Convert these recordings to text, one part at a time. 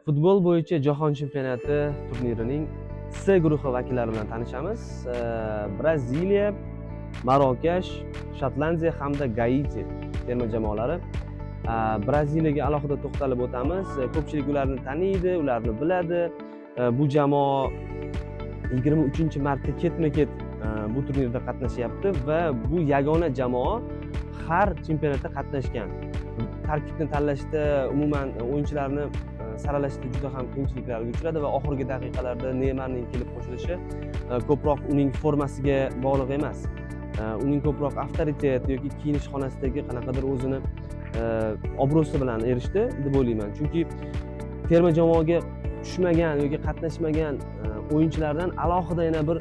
Futbol bo'yicha Jahon chempionati turnirining C guruhi vakillari bilan tanishamiz. Braziliya, Marokash, Shotlandiya hamda Gaiti terma jamoalari. Braziliyaga alohida to'xtalib o'tamiz. Ko'pchilik ularni taniydi, ularni biladi. Bu jamoa 23-marta ketma-ket bu turnirda qatnashyapti va bu yagona jamoa har chempionatda qatnashgan. Tarkibni tanlashda, umuman o'yinchilarni saralashda juda ham qiyinchiliklarga uchradi va oxirgi daqiqalarda Neymarning kelib qo'shilishi ko'proq uning formasiga bog'liq emas. Uning ko'proq avtoritet yoki kiyinish xonasidagi qanaqadir o'zini obro'si bilan erishdi deb o'ylayman. Chunki terma jamoaga tushmagan yoki qatnashmagan o'yinchilardan alohida yana bir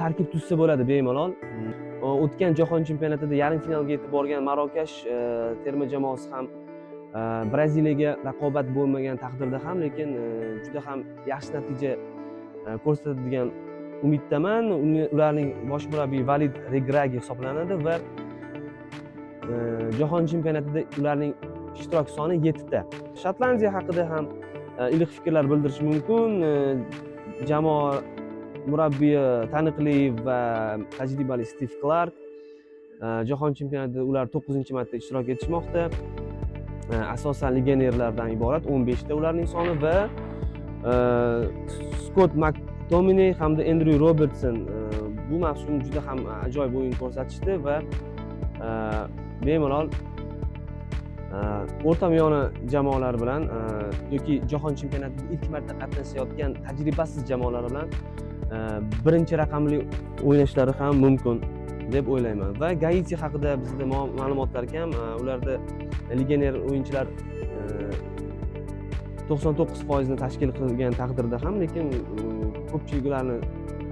tarkib tuzsa bo'ladi bemalol. O'tgan jahon chempionatida yarim finalga yetib borgan Marokash terma jamoasi ham Braziliyaga raqobat bo'lmagan taqdirda ham, lekin juda ham yaxshi natija ko'rsatadi degan umiddaman. Ularning bosh murabbiyi Valid Regragi hisoblanadi va jahon chempionatida ularning ishtirok soni 7 ta. Shotlandiya haqida ham iliq fikrlar bildirish mumkin. Jamoa murabbiyi taniqli va tajribali Stiv Klark. Jahon chempionatida ular 9-marta ishtirok etishmoqda. Asosan legionerlardan iborat 15 ta ularning soni va Skott MakTominay hamda Endryu Robertson bu mavsum juda ham ajoyib o'yin ko'rsatishdi va bemalol o'rtamiyona jamoalar bilan yoki jahon chempionatida ilk marta qatnashayotgan tajribasiz jamoalar bilan birinchi raqamli o'ynashlari ham mumkin deb o'ylayman. Va Gaiti haqida bizda ma'lumotlar kam. Ularda legioner o'yinchilar 99% tashkil qilgan taqdirda ham, lekin ko'pchilik ularni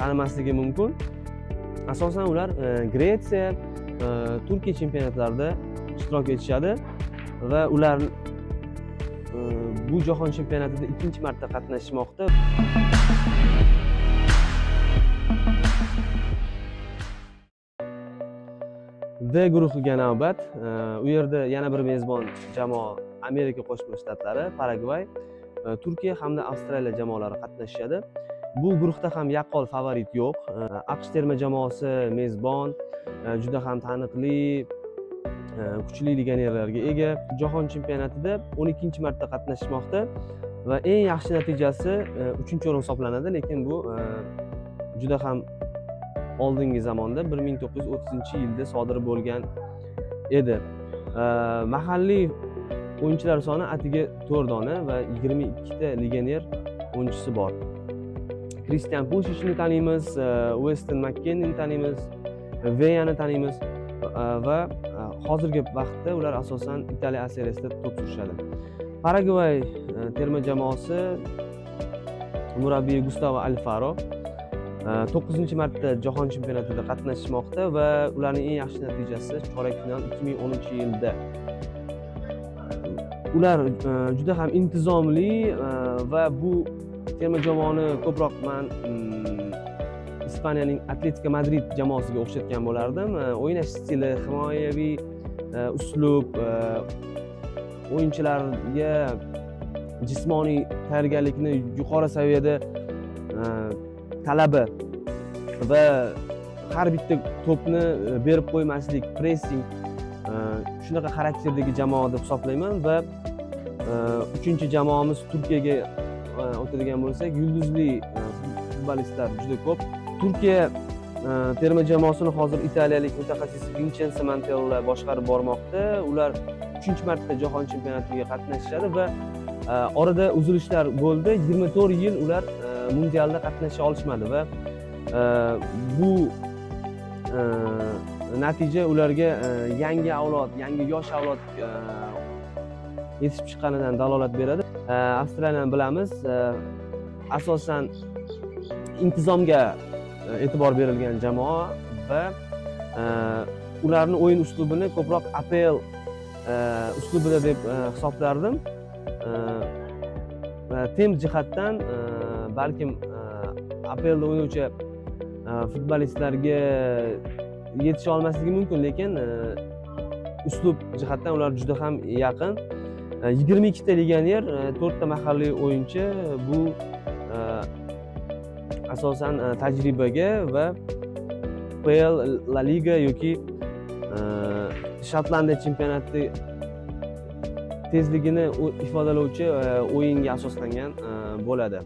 tanimasligi mumkin. Asosan ular Gretsiya, Turkiya chempionatlarida ishtirok etishadi va ular bu jahon chempionatida ikkinchi marta qatnashmoqda. D guruhiga navbat. U yerda yana bir mezbon jamoa Amerika Qo'shma Shtatlari, Paragvay, Turkiya hamda Avstraliya jamoalari qatnashishadi. Bu guruhda ham yaqqol favorit yo'q. AQSh terma jamoasi mezbon, juda ham taniqli, kuchli legionerlarga ega. Jahon chempionatida 12-marta qatnashmoqda va eng yaxshi natijasi 3-o'rin hisoblanadi, lekin bu juda ham oldingi zamonda 1930-yilda sodir bo'lgan edi. Mahalliy o'yinchilar soni atigi 4 dona va 22 ta legioner o'yinchisi bor. Kristian Pulisichni taniymiz, Weston McKennieni taniymiz, Veyani taniymiz va hozirgi vaqtda ular asosan Italiya A seriyasida to'p surishadi. Paragvay terma jamoasi murabbiyi Gustavo Alfaro 9-marta jahon chempionatida qatnashmoqda va ularning eng yaxshi natijasi chorak final 2010-yilda. Ular juda ham intizomli va bu terma jamoani ko'proq man Ispaniyaning Atletiko Madrid jamoasiga o'xshatgan bo'lardim. O'ynash stili, himoyaviy uslub, o'yinchilarga jismoniy tayyorgarlikni yuqori saviyada talabi va har bitta to'pni berib qo'ymaslik, pressing, shunaqa xarakterdagi jamoa deb hisoblayman. Va uchinchi jamoamiz Turkiyaga o'tadigan bo'lsak, yulduzli futbolistlar juda ko'p. Turkiya terma jamoasini hozir italiyalik mutaxassis Vincenzo Montella boshqarib bormoqda. Ular 3-marta jahon chempionatiga qatnashishadi va orada uzilishlar bo'ldi. 24 yil ular mundialda qatnasha olishmadi va bu natija ularga yangi avlod, yangi yosh avlod yetishib chiqqanidan dalolat beradi. Avstraliyani bilamiz, asosan intizomga e'tibor berilgan jamoa va ularni o'yin uslubini ko'proq APL uslubida deb hisoblardim. Va temp jihatdan balkim APLda o'ynovchi futbolistlarga yetisha olmasligi mumkin, lekin uslub jihatdan ular juda ham yaqin. 22 ta legioner, to'rtta mahalliy o'yinchi. Bu asosan tajribaga va PL, La Liga yoki Shotlandiya chempionati tezligini ifodalovchi o'yinga asoslangan bo'ladi.